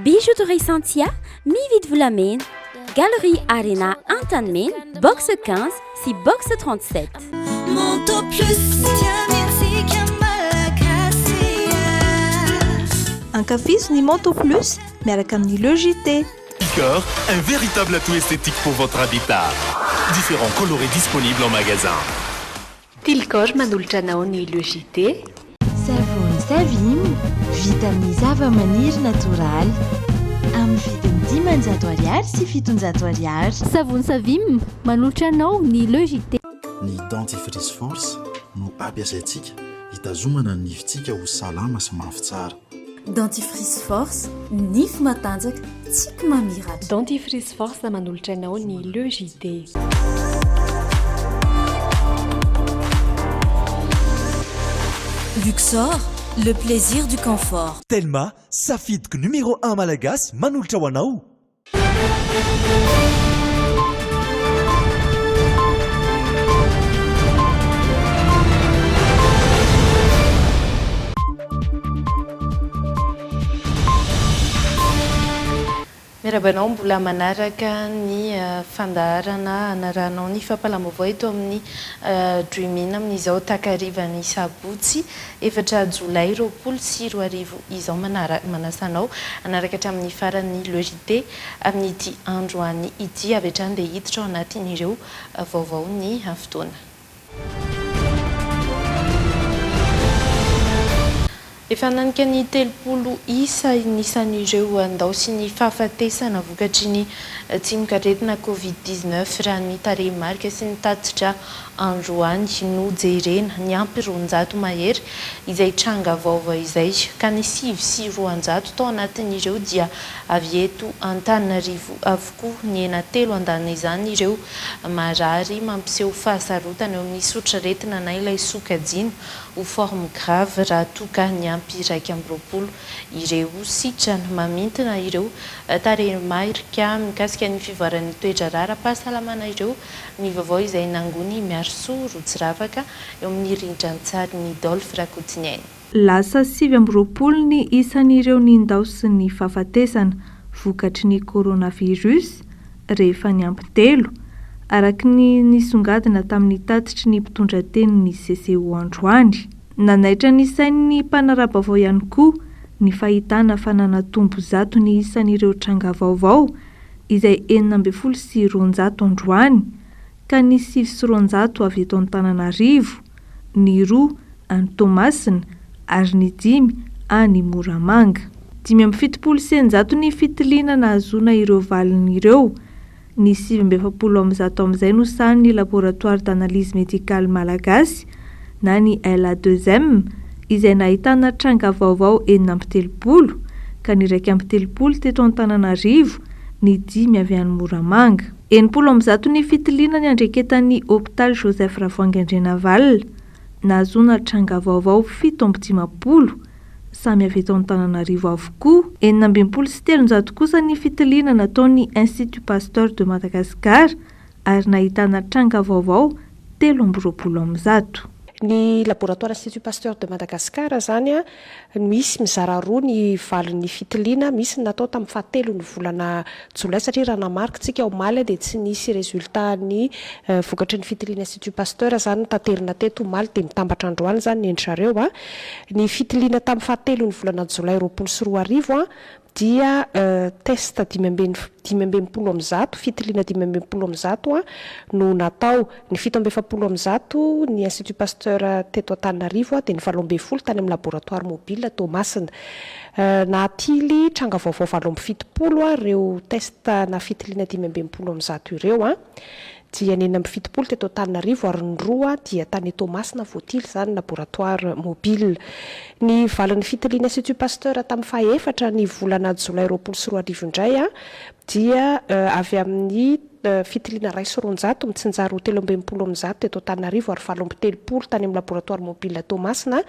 Bijouterie Santia, mividy volamena, Galerie Arena Antanimena, box 15 sy box 37. Monto plus tiamintsika malagasy Ankafizo ny Monto Plus miaraka amin'ny Le JT. Cœur, un véritable atout esthétique pour votre habitat. Différents coloris disponibles en magasin. Tilcor manolotra anao ny Le JT. Savony Savim, vita amin'ny zavamaniry natoraly. Amin'ny vidiny 500 ariary sy 700 ariary. Savony Savim, manolotra anao ny Le JT. Ny dentifrice force no ampiasaintsika hitazomana ny nifintsika ho salama sy mafy tsara. Dentifrice force, nify matanjaka, tsiky mamiratra. Dentifrice force manolotra anao ny Le JT. Luxor, le plaisir du confort. Telma, safidiko numéro 1 malagasy manolotra ho anao. Miarahaba anao mbola manaraka ny fandaharana anarahanao ny fampahalam-baovao eto amin'ny Dream In amin'izao takarivan'ny sabotsy efatra jolay 2020 izao. Manasa anao hanaraka hatramin'ny farany ny Le JT amin'ity androany ity. Avy hatrany dia hiditra ao anatin'ireo vaovao ny fotoana. Efa nanika ny 30 isa ny isan'ireo ndaosin'ny fahafatesana vokatry ny tsimokaretina Covid 19 raha ny tarehimarika sy ny tatitra androany no jerena. Niampy 200 mahery izay tranga vaovao izay ka ny 209 tao anatin'ireo dia avy eto Antananarivo avokoa. Nihena telo andanin'izany ireo marary mampiseho fahasarotana eo amin'ny sotraretina na ilay sokajiana ho forme grave raha toa ka niampy 21 ireo sitrana. Mamintina ireo tarehimarika mikasika ny fivoaran'ny toe-draharaha ara-pahasalamana ireo ny vaovao izay nangony Miarisoa Rotsiravaka eo amin'ny rindran-tsarin'i Dolph Rakotoniaina. Lasa 29 ny isan'ireo nindaosin'ny fahafatesana vokatry ny coronavirus rehefa niampy telo, araka ny nisongadina tamin'ny tatitry ny mpitondra tenin'ny CCO androany. Nanaitra ny sain'ny mpanara-baovao ihany koa ny fahitana fa nanatombo 100 ny isan'ireo tranga vaovao izay 216 androany, ka ny 209 avy eto Antananarivo, ny roa any Toamasina ary ny dimy any Moramanga. 675 ny fitiliana nahazoana ireo valiny ireo, ny 149 amin'izay no sahanin'ny Laboratoire d'analyse médicale malagasy na ny LA2M izay nahitana tranga vaovao 36, ka ny 31 teto Antananarivo, ny dimy avy any Moramanga. 160 ny fitiliana niandreketan'ny hopitaly Joseph Ravoahangy Andrianavalona, nahazoana tranga vaovao 57, samy avy eto Antananarivo avokoa. 316 kosa ny fitiliana nataon'ny Institut Pasteur de Madagascar ary nahitana tranga vaovao 123. Ny laboratoire Institut Pasteur de Madagascar izany misy mizara roa ny valin'ny fitiliana, misy ny natao tamin'ny fahatelon'ny volana jolay satria raha namarika isika omaly dia tsy nisy résultat ny vokatry ny fitiliana Institut Pasteur izany notaterina teto omaly dia mitambatra androany izany ny endry zareo. Ny fitiliana tamin'ny fahatelon'ny volana jolay 2020 dia test 165, fitiliana 165 no natao. Ny 147 ny Institut Pasteur teto Antananarivo dia ny 18 tany amin'ny laboratoire mobile Toamasina. Nahatily tranga vaovao 78 ireo test na fitiliana 165 ireo. Dia ny 76 teto Antananarivo ary ny roa dia tany Toamasina voatily izany laboratoire mobile. Ny valin'ny fitiliana Institut Pasteur tamin'ny faha efatra ny volana jolay 2020 indray dia avy amin'ny fitiliana 201 mitsinjara ho 163 teto Antananarivo ary 38 tany amin'ny laboratoire mobile Toamasina.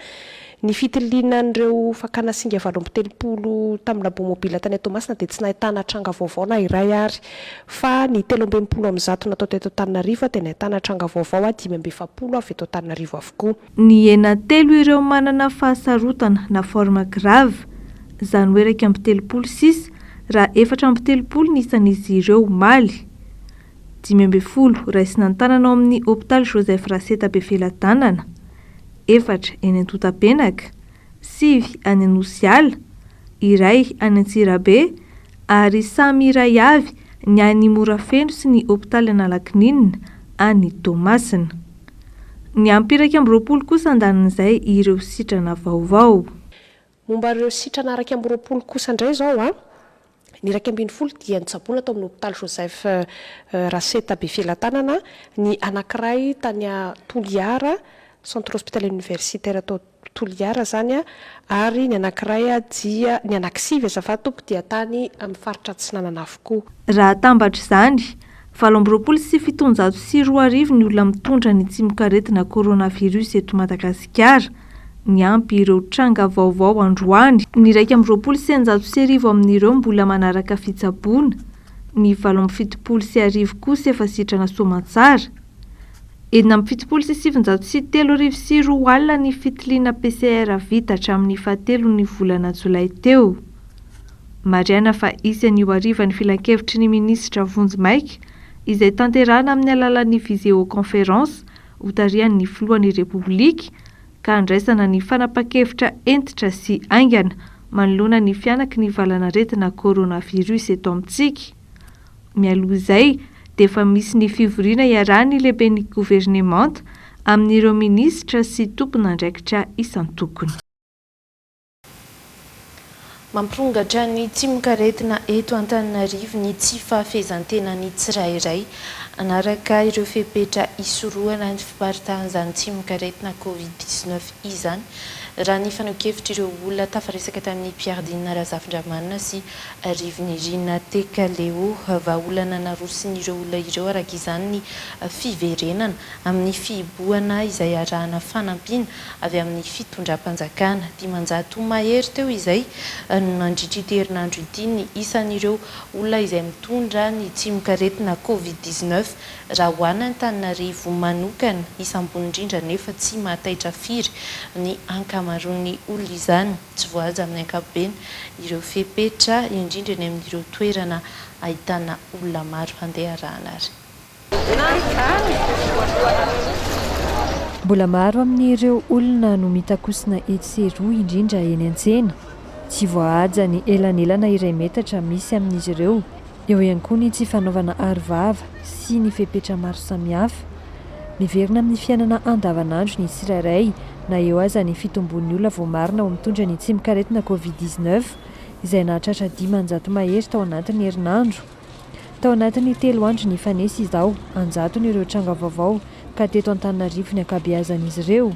Ny fitiliana an'ireo fakana singa 38 tamin'ny labo mobile tany Toamasina dia tsy nahitana tranga vaovao na iray ary, fa ny 163 natao teto Antananarivo dia nahitana tranga vaovao 45 avy eto Antananarivo avokoa. Nihena telo ireo manana fahasarotana na forme grave, izany hoe 31 sisa. raha 34 ny isan'izy ireo omaly. 15 raisina an-tanana ao amin'ny hopitaly Joseph Raseta Befelatanana, efatra eny Antotapenaka, sivy any Anosiala, iray any Antsirabe ary samy iray avy ny any Morafeno sy ny hopitaly Analakininina any Toamasina. Niampy 21 kosa andanin'izay ireo sitrana vaovao. Momba ireo sitrana 21 kosa indray izao an, ny 11 dia nitsaboina tao amin'ny hopitaly Joseph Raseta Befelatanana, ny anankiray tany Toliara, Centre Hospitalier Universitaire tao Toliara izany, ary ny anankiray dia, ny anankisivy azafady tompoko dia tany amin'ny faritra Atsinanana avokoa. Raha atambatra izany, 2728 ny olona mitondra ny tsimokaretina coronavirus eto Madagasikara, niampy ireo tranga vaovao androany. Ny 1621 amin'ireo mbola manaraka fitsaboana, ny 1078 kosa efa sitrana soamantsara. 1976 ny fitiliana PCR vita hatramin'ny fahatelon'ny volana jolay teo. Marihana fa hisy anio hariva ny filankevitry ny minisitra vonjimaika izay tanterahana amin'ny alalan'ny viseoconférence hotarihan'ny filohan'ny Repoblika ka handraisana ny fanapan-kevitra hentitra sy haingana manoloana ny fihanaky ny valanaretina coronavirus eto amintsika. Mialoha izay dia efa misy ny fivoriana iarahan'ny lehiben'ny governemanta amin'ireo minisitra sy tompon'andraikitra isan-tokony. Mampirongatra ny tsimokaretina eto Antananarivo ny tsy fahafehezan-tenan'ny tsirairay hanaraka ireo fepetra hisorohana ny fiparitahan'izany tsimokaretina Covid 19 izany, raha ny fanehoan-kevitr'ireo olona tafaresaka tamin'i Pierre Dina Razafindramanana sy Rivonirina Tekaleo. Vahaolana narosin'ireo olona ireo araka izany ny fiverenana amin'ny fihibohana izay arahana fanampiana avy amin'ny fitondram-panjakana. 500 mahery teo izay nandritra ity herinandro ity ny isan'ireo olona izay mitondra ny tsimokaretina Covid 19 raha ho an'Antananarivo manokana. Isa ambony indrindra nefa tsy mahataitra firy ny ankamaroan'ny olona izany. Tsy voahaja amin'ny ankapobeny ireo fepetra, indrindra eny amin'ireo toerana ahitana olona maro handeha arahana ary. Mbola maro amin'ireo olona no mitakosina etsy sy eroa indrindra eny an-tsena. Tsy voahaja ny elanelana iray metatra misy amin'izy ireo. Eo ihany koa ny tsy fanaovana aro vava sy ny fepetra maro samihafa. Miverina amin'ny fiainana andavanandro ny tsirairay na eo aza ny fitombon'ny olona voamarina ho mitondra ny tsimokaretina Covid 19 izay nahatratra 500 mahery tao anatin'ny herinandro. Tao anatin'ny telo andro nifanesy izao, an-jatony ireo tranga vaovao ka teto Antananarivo ny ankabeazan'izy ireo.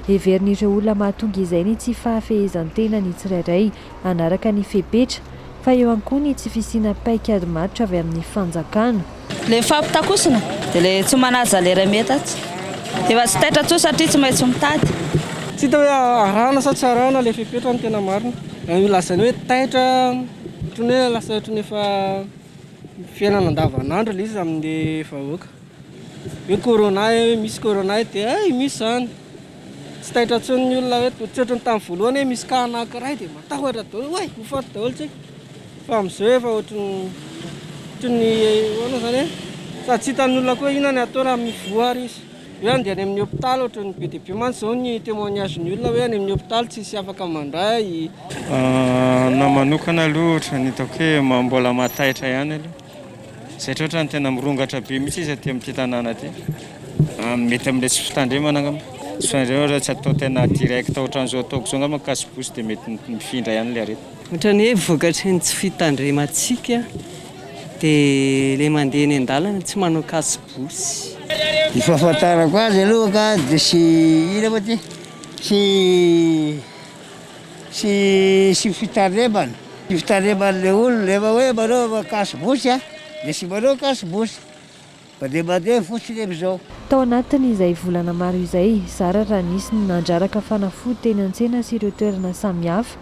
Heverin'ireo olona mahatonga izay ny tsy fahafehezan-tena ny tsirairay hanaraka ny fepetra, fa eo ihany koa ny tsy fisiana paik'ady matotra avy amin'ny fanjakana. Le mifampitakosona de le tsy manaja le iray metatra. Efa tsy taitra intsony satria tsy maintsy mitady. Tsy hita hoe arahana sa tsy arahana le fepetra no tena marina. Io lazaina hoe taitra ohatran'ny hoe lasa ohatran'ny efa fiainana andavanandro ilay izy amin'ny vahoaka. Hoe corona hoe misy corona dia hay misy izany. Tsy taitra intsony ny olona hoe tsy ohatran'ny tamin'ny voalohany hoe misy cas anankiray dia matahotra daholo hoe oay ho faty daholo tsika. Fa amin'izao efa ohatran'ny ohatran'ny ahoana izany e? Sady tsy hitan'ny olona koa hoe inona ny atao raha mivoa ary izy. Hoe andeha any amin'ny hopitaly ohatran'ny be dia be mantsy izao ny témoignage ny olona hoe any amin'ny hopitaly tsisy afaka mandray. Anahy manokana aloha ohatran'ny hitako hoe mbola mahataitra ihany aloha satria ohatran'ny tena mirongatra be mihitsy izy aty amin'ity tanàna ity. Mety amin'ilay tsy fitandremana angamba. Tsy fitandremana raha tsy atao tena direct ohatran'izao ataoko izao angamba mikasi-bosy dia mety mifindra ihany ilay aretina. Ohatran'ny hoe vokatry ny tsy fitandremantsika dia ilay mandeha eny an-dalana tsy manao casse-bouche. Ny fahafantarako azy aloha ka dia tsy ina moa ty tsy tsy tsy fitandremana, tsy fitandreman'le olona rehefa hoe manao casse-bouche a dia tsy manao casse-bouche fa dia mandeha fotsiny am'zao. Tao anatin'izay volana maro izay, zara raha nisy ny nandraraka fanafody teny an-tsena sy ireo toerana samihafa.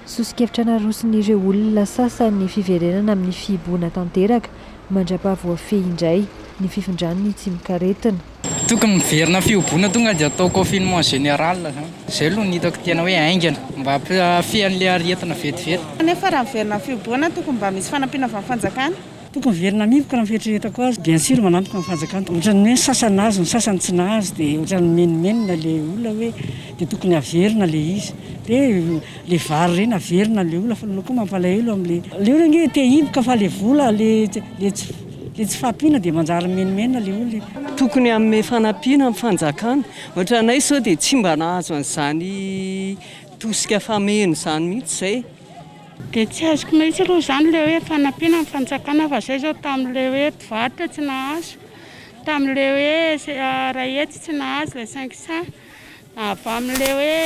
Soso-kevitra naroson'ireo olona sasany ny fiverenana amin'ny fihibohana tanteraka mandra-pahavoafehy indray ny fifindran'ny tsimokaretina. Tokony miverina fihoboana tonga dia atao confinement général zany. Zay aloha no hitako tena hoe haingana mba hampifehy an'ilay aretina vetivety. Nefa raha miverina fihoboana tokony mba misy fanampiana avy amin'ny fanjakana. Tokony miverina mihiboka raha ny fieritreretako azy. Bien sur manampy ny fanjakana. Ohatran'ny hoe ny sasany nahazo ny sasany tsy nahazo dia ohatran'ny mimenomenona ilay olona hoe dia tokony haverina ilay izy. Dia ilay vary ireny averina ilay olona fa ny koa mampalahelo amin'ilay ilay olona ange te hihiboka fa ilay vola ilay ilay tsy ilay tsy fahampiana dia manjary mimenomenona ilay olona e. Tokony hanome fanampiana ny fanjakana. Ohatranay sao dia tsy mba nahazo an'izany tosika fameno izany mihitsy izay. Dia tsy azoko mihitsy aloha izany ilay hoe fanampiana ny fanjakana fa izay izao tamin'ilay hoe mpivarotra tsy nahazo, tamin'ilay hoe iray hetsy tsy nahazo ilay 500, avy amin'ilay hoe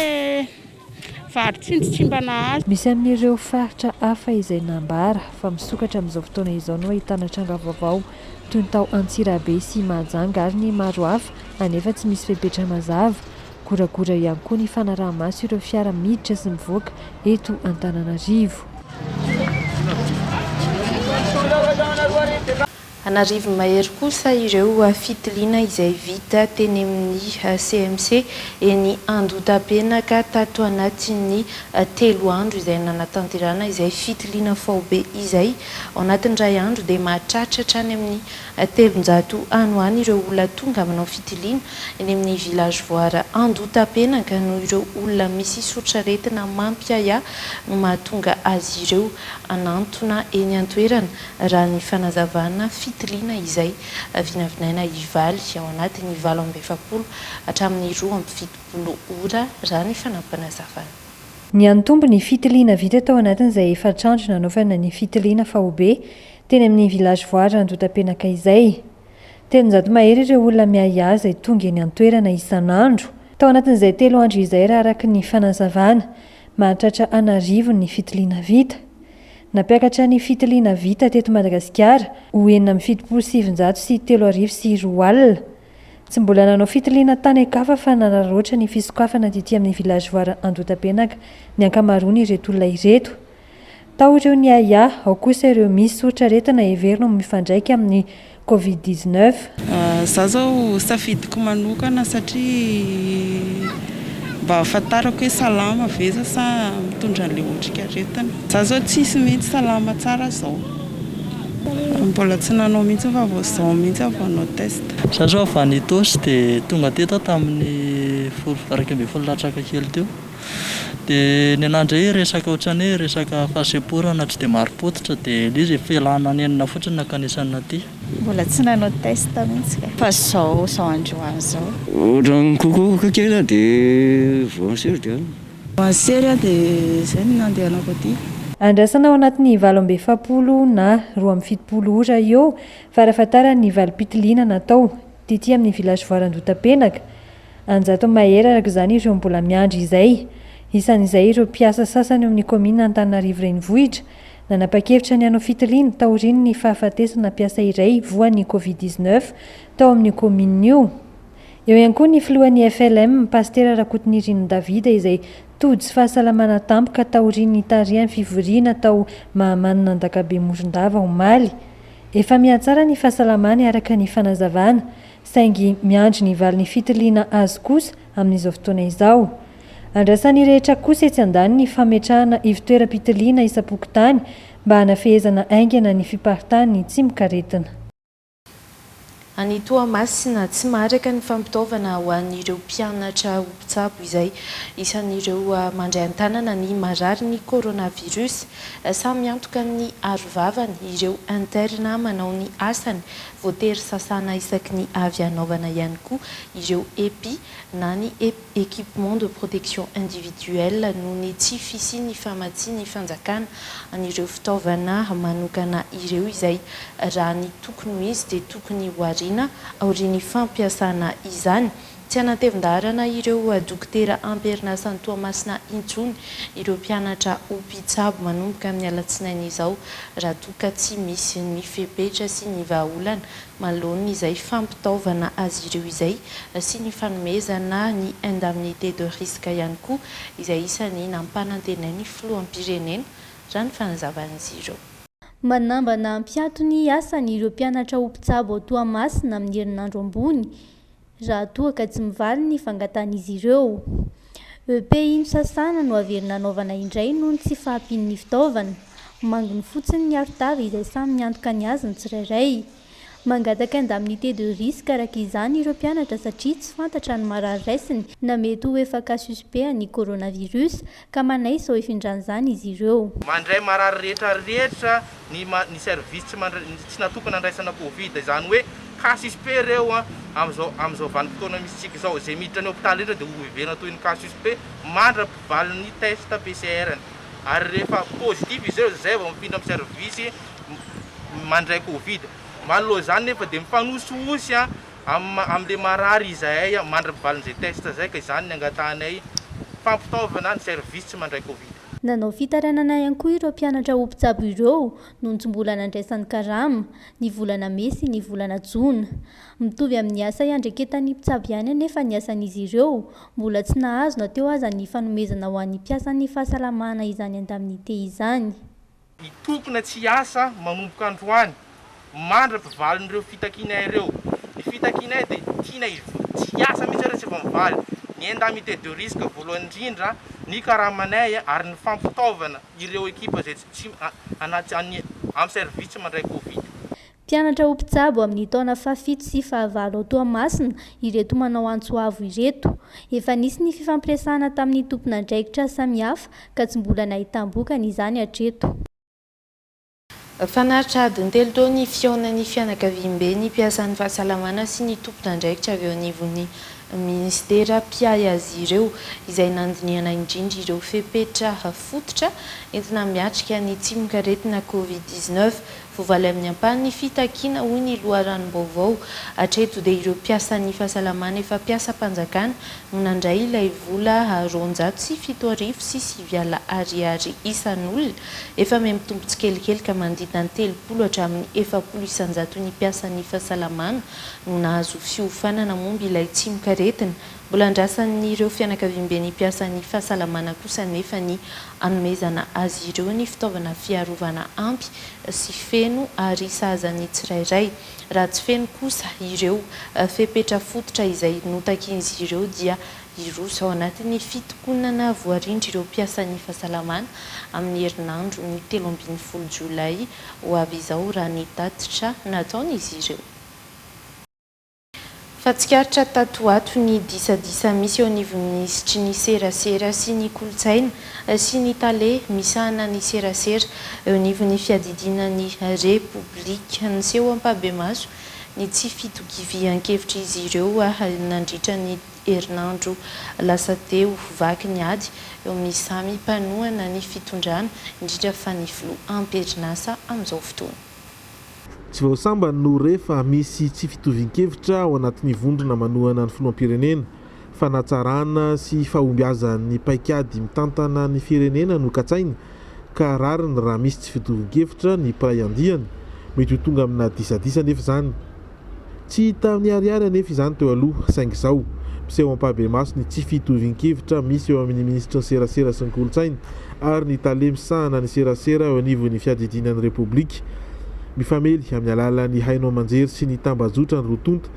vary tsinjo tsy mba nahazo. Misy amin'ireo faritra hafa izay nambara fa misokatra amin'izao fotoana izao no ahitana tranga vaovao toy ny tao Antsirabe sy Mahajanga ary ny maro hafa anefa tsy misy fepetra mazava Goragora ihany koa ny fanaraha-maso ireo fiara miditra sy mivoaka eto Antananarivo. An'arivony mahery kosa ireo fitiliana izay vita teny amin'ny CMC eny Andotapenaka tato anatin'ny telo andro izay nanatanterahana izay fitiliana faobe izay. Ao anatin'ny iray andro dia mahatratra hatrany amin'ny 300 any ho any ireo olona tonga manao fitiliana eny amin'ny Village Voara Andotapenaka noho ireo olona misy soritr'aretina mampiahiahy no mahatonga azy ireo hanantona eny an-toerana raha ny fanazavana fitiliana izay vinavinaina hivaly ao anatin'ny 48 hatramin'ny 72 ora raha ny fanampinazavana. Niantombo ny fitiliana vita tao anatin'izay efatra andro nanaovana ny fitiliana faobe teny amin'ny Village Voara Andotapenaka izay. 300 mahery ireo olona miahiahy izay tonga eny an-toerana isan'andro. Tao anatin'izay telo andro izay raha araka ny fanazavana, mahatratra an'arivony ny fitiliana vita. Nampiakatra ny fitiliana vita teto Madagasikara ho 2976 30. Tsy mbola nanao fitiliana tany an-kafa fa nanararaotra ny fisokafana tety amin'ny Village Voara Andotapenaka ny ankamaroan'ireto olona ireto. Tao ireo niahiahy, ao kosa ireo misy soritr'aretina heverina ho mifandraika amin'ny Covid 19. Za zao safidiko manokana satria mba ahafantarako hoe salama ve za sa mitondra an'ilay otrikaretina. Za zao tsisy mihitsy salama tsara zao. Mbola tsy nanao mihitsy fa vao zao mihitsy aho vao hanao test. Za zao avy any Itaosy dia tonga teto aho tamin'ny folo 11 latsaka kely teo. Dia ny anah indray resaka ohatran'ny hoe resaka fahasemporana tsy dia marim-pototra dia ilay izy fialana nenina fotsiny nankanesana aty. Mbola tsy nanao test mihitsy ka. Fa zao zao androany zao. Ohatran'ny kokokoka kely aho dia voansery dia. Voansery aho dia izay no nandehanako aty. Andrasana ao anatin'ny 48 na 72 ora eo farafahatarany ny valim-pitiliana natao tety amin'ny Village Voara Andotapenaka. Anjato mahery araka izany ireo mbola miandry izay. Isan'izay ireo mpiasa sasany eo amin'ny kaominina Antananarivo Renivohitra, nanapa-kevitra ny hanao fitiliana taorian'ny fahafatesana mpiasa iray voan'ny Covid 19 tao amin'io kaominina io. Eo ihany koa ny filohan'ny FLM, Pasitera Rakotonirina David izay tojo tsy fahasalamana tampoka taorian'ny nitarihany fivoriana tao Mahamanina Andakabe Morondava omaly. Efa mihatsara ny fahasalamany araka ny fanazavana. Saingy miandry ny valin'ny fitiliana azy kosa amin'izao fotoana izao. Andrasan'ny rehetra kosa etsy andaniny ny fametrahana ivontoeram-pitiliana isam-pokontany mba hanafehezana haingana ny fiparitahan'ny tsimokaretina. Any Toamasina, tsy maharaka ny fampitaovana ho an'ireo mpianatra ho mpitsabo izay isan'ireo mandray an-tanana ny marary ny coronavirus. Samy miantoka ny arovavany ireo interne manao ny asany Voatery sasana isaky ny avy hanaovana ihany koa ireo epi na ny équipement de protection individuelle noho ny tsy fisian'ny famatsian'ny fanjakana an'ireo fitaovana manokana ireo izay raha ny tokony ho izy dia tokony ho ariana aorian'ny fampiasana izany. Tsy hanatevin-daharana ireo dokotera am-perinasan'i Toamasina intsony ireo mpianatra ho mpitsabo manomboka amin'ny alatsinainy izao raha toa ka tsy misy ny fepetra sy ny vahaolana manoloana izay fampitaovana azy ireo izay sy ny fanomezana ny indemnité de risque ihany koa izay isan'ny nampanantenain'ny filoham-pirenena raha ny fanazavan'izy ireo. Manambana hampiato ny asany ireo mpianatra ho mpitsabo ao Toamasina amin'ny herinandro ambony. raha toa ka tsy mivaly ny fangatahan'izy ireo. EPI nosasana no averina hanaovana indray noho ny tsy fahampian'ny fitaovana. Manginy fotsiny ny arotava izay samy miantoka ny azy ny tsirairay. Mangataka indemnité de risque araka izany ireo mpianatra satria tsy fantatra ny marary raisiny na mety ho efa cas suspect an'ny coronavirus ka manahy sao hifindran'izany izy ireo. Mandray marary rehetra rehetra ny ny service tsy mandray tsy natokana andraisana covid izany hoe cas suspect ireo an amin'izao amin'izao vanim-potoana misy antsika izao izay miditra ny hopitaly rehetra dia ho heverina toy ny cas suspect mandra-pivalin'ny test PCR-ny ary rehefa positif izy ireo izay vao mifindra amin'ny service mandray covid manoloana izany nefa dia mifanosihosy an amin'ilay marary izahay mandra-pivalin'izay test izay ka izany ny angatahanay fampitaovana ny service tsy mandray covid. Nanao fitarainana ihany koa ireo mpianatra ho mpitsabo ireo noho ny tsy mbola nandraisany karama, ny volana mey sy ny volana jona. Mitovy amin'ny asa iandreketan'ny mpitsabo ihany anefa ny asan'izy ireo, mbola tsy nahazo na teo aza ny fanomezana ho an'ny mpiasan'ny fahasalamana izany indemnité izany. Hitokona tsy hiasa manomboka androany, mandra-pivalin'ireo fitakianay ireo. Ny fitakianay dia tianay tsy hiasa mihitsy ireo tsy efa mivaly. Ny indemnité de risque voalohany indrindra, ny karamanay ary ny fampitaovana ireo ekipa izay tsy anaty any amin'ny service tsy mandray covid. Mpianatra ho mpitsabo amin'ny taona fahafito sy fahavalo ao Toamasina ireto manao antso avo ireto. Efa nisy ny fifampiresahana tamin'ny tompon'andraikitra samihafa ka tsy mbola nahitam-bokany izany hatreto. Fa naharitra adiny telo teo ny fihaonan'ny fianakaviambe, ny mpiasan'ny fahasalamana sy ny tompon'andraikitra avy eo anivon'ny minisitera mpiahy azy ireo, izay nandinihana indrindra ireo fepetra fototra entina miatrika ny tsimokaretina Covid 19. Voavaly amin'ny ampahany ny fitakiana, hoy ny loharanom-baovao. Hatreto dia ireo mpiasan'ny fahasalamana efa mpiasam-panjakana no nandray ilay vola 79 200 ariary isan'olona. Efa mihamitombo tsikelikely ka manodidina ny 30 hatramin'ny 40 isan-jaton'ny mpiasan'ny fahasalamana no nahazo fiofanana momba ilay tsimokaretina. Mbola andrasan'ireo fianakaviamben'ny mpiasan'ny fahasalamana kosa anefa ny hanomezana azy ireo ny fitaovana fiarovana ampy sy feno ary sahaza ny tsirairay. Raha tsy feno kosa ireo fepetra fototra izay notakian'izy ireo dia hiroso ao anatin'ny fitokonana voarindra ireo mpiasan'ny fahasalamana amin'ny herinandro ny 13 jolay ho avy izao raha ny tatitra nataon'izy ireo. Fa tsikaritra tato ho ato ny disadisa misy eo anivon'ny minisitry ny serasera sy ny kolontsaina sy ny tale misahana ny serasera eo anivon'ny fiadidiana ny Repoblika. Niseho ampahibemaso ny tsy fitovian-kevitr'izy ireo nandritra ny herinandro lasa teo. Vaky ny ady eo amin'ny samy mpanohana ny fitondrana, indrindra fa ny filoha am-perinasa amin'izao fotoana. Tsy vao sambany no re fa misy tsy fitovian-kevitra ao anatin'ny vondrona manohana ny filoham-pirenena. Fanatsarana sy fahombiazan'ny paikady mitantana ny firenena no katsaina ka rariny raha misy tsy fitovian-kevitra ny mpiray andiany. Mety ho tonga amina disadisa anefa izany. Tsy hita miharihary anefa izany teo aloha, saingy izao, miseho ampahibemaso ny tsy fitovian-kevitra misy eo amin'ny minisitry ny Serasera sy ny Kolontsaina ary ny tale misahana ny serasera eo anivon'ny fiadidiana ny Repoblika. Mifamely amin'ny alalan'ny haino aman-jery sy ny tambajotra ny roa tonta.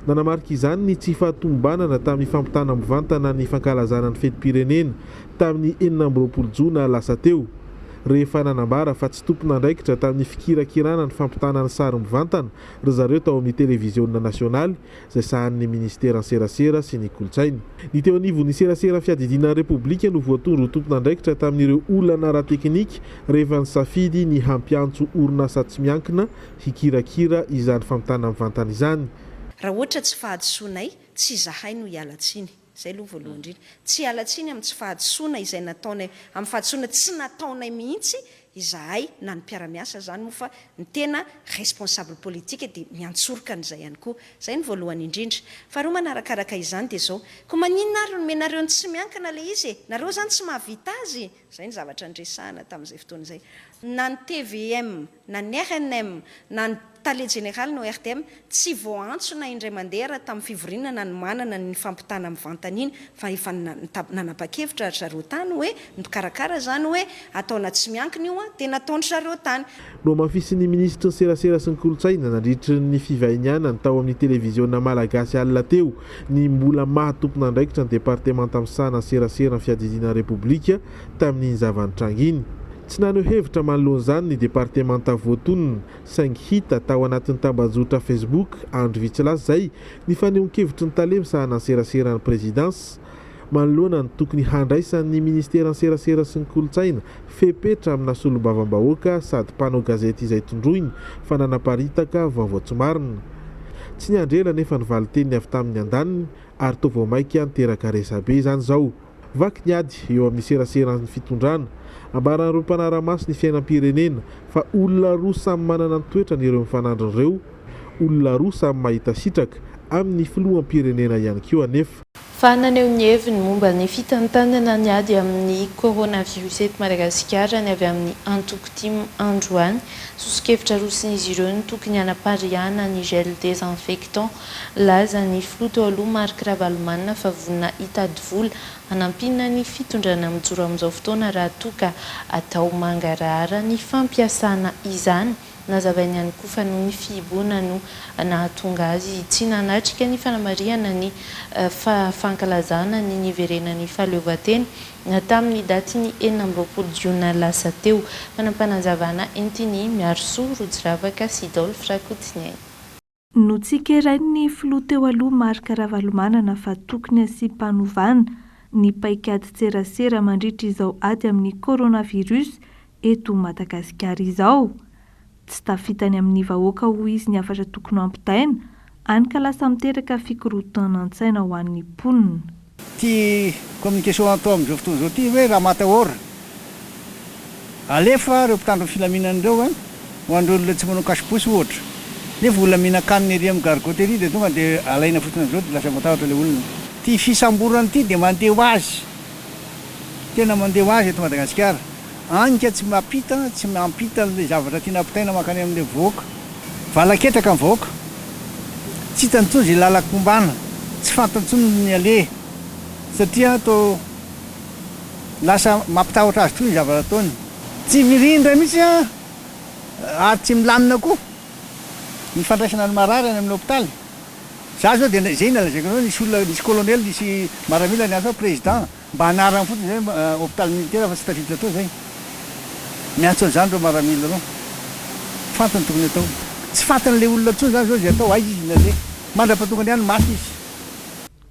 Nanamarika izany ny tsy fahatomombanana tamin'ny fampitana mivantana ny fankalazana ny fetim-pirenena tamin'ny 26 jona lasa teo, rehefa nanambara fa tsy tompon'andraikitra tamin'ny fikirakirana ny fampitana ny sary mivantana ry zareo tao amin'ny televiziona nasionaly izay sahanin'ny ministeran'ny serasera sy ny kolontsaina. Ny teo anivon'ny serasera fiadidiana ny Repoblika no voatondro ho tompon'andraikitra tamin'ireo olana ara-teknika rehefa nisafidy ny hampiantso orinasa tsy miankina hikirakira izany fampitana mivantana izany. Raha ohatra tsy fahadisoanay, tsy izahay no hiala tsiny. Izay aloha voalohany indrindra. Tsy hiala tsiny amin'ny tsy fahadisoana izay nataonay, amin'ny fahadisoana tsy nataonay mihitsy izahay na ny mpiara-miasa izany moa fa ny tena responsable politique dia miantsoroka an'izay ihany koa. Izay no voalohany indrindra. Faharoa manarakaraka izany dia izao, koa maninona ary nomenareo ny tsy miankina ilay izy e? Nareo izany tsy mahavita azy? Izay ny zavatra niresahana tamin'izay fotoana izay. Na ny tvm, na ny rnm, na ny. tale jeneraly ny ORTM tsy voaantso na indray mandeha raha tamin'ny fivoriana nanomanana ny fampitana mivantana iny fa efa nanapa-kevitra ry zareo tany hoe, ny mpikarakara izany hoe ataona tsy miankina io an, dia nataon-dry zareo tany. Nohamafisin'ny minisitry ny Serasera sy ny Kolontsaina nandritry ny fivahinianany tao amin'ny televiziona malagasy alina teo ny mbola maha tompon'andraikitra ny departemanta misahana ny serasera ny fiadidiana ny Repoblika tamin'iny zava-nitranga iny. Tsy naneho hevitra manoloana izany ny departemanta voatonona saingy hita tao anatin'ny tambajotra Facebook andro vitsy lasa izay ny fanehoan-kevitry ny tale misahana ny seraseran'ny prezidansa manoloana ny tokony handraisan'ny ministeran'ny serasera sy ny kolontsaina fepetra amina solombavambahoaka sady mpanao gazety izay tondroiny fa nanaparitaka vaovao tsy marina. Tsy niandry ela anefa ny valin-teniny avy tamin'ny andaniny ary toa vao mainka niteraka resabe izany izao. Vaky ny ady eo amin'ny seraseran'ny fitondrana. Ambaran'ireo mpanara-maso ny fiainam-pirenena fa olona roa samy manana ny toetrany ireo mifanandrina ireo, olona roa samy mahita sitraka amin'ny filoham-pirenena ihany koa anefa. Fa naneho ny heviny momba ny fitantanana ny ady amin'ny coronavirus eto Madagasikara ny avy amin'ny antoko tim androany. Soso-kevitra arosin'izy ireo ny tokony hanapariahana ny gel désinfectant. Nilaza ny filoha teo aloha Marc Ravalomanana fa vonona hitady vola hanampiana ny fitondrana mijoro amin'izao fotoana raha toa ka atao mangarahara ny fampiasana izany. Nazavainy ihany koa fa noho ny fihibohana no nahatonga azy tsy nanatrika ny fanamarihana ny fankalazana ny niverenan'ny fahaleovantena tamin'ny datin'ny 26 jiona lasa teo. Fanapanazavana entin'i Miarisoa Rotsiravaka sy Dolph Rakotoniaina. Notsikerain'ny filoha teo aloha Marc Ravalomanana fa tokony hasiam-panovana ny paikadin-tserasera mandritra izao ady amin'ny coronavirus eto Madagasikara izao. Tsy tafitany amin'ny vahoaka hoy izy ny hafatra tokony ho ampitaina, hany ka lasa miteraka fikorotanan-tsaina ho an'ny mponina. Ity communication atao amin'izao fotoana izao ity hoe ramatahora alefa ireo mpitandro ny filaminana ireo an, ho an'ireo olona tsy manao cache-bouche ohatra, nefa olona mihinan-kanina ery amin'ny gargote ery dia tonga dia alaina fotsiny amin'izao dia lasa matahotra ilay olona. Ity fisamborana ity dia mandeha ho azy. Tena mandeha ho azy eto Madagasikara. Any ka tsy mampita, tsy mampita an'ilay zavatra tiana ampitaina mankany amin'ilay vahoaka. Valaketraka ny vahoaka. Tsy hitany intsony izay lalan-kombana. Tsy fantany intsony ny aleha. Satria toa lasa mampitahotra azy tokoa ny zavatra ataony. Tsy mirindra mihitsy ary tsy milamina koa ny fandraisana ny marary any amin'ny hopitaly. Za zao dia izay no lazaiko anareo, nisy olona, nisy colonel, nisy maramila niantso ahy président, mba anarany fotsiny zay hôpital militaire fa tsy tafiditra tao zay. Miantso an'izany ireo maramila ireo. Fantany tokony atao. Tsy fantan'ilay olona intsony zany zao izay atao, aiza izy no aleha. Mandra-pahatongany any maty izy.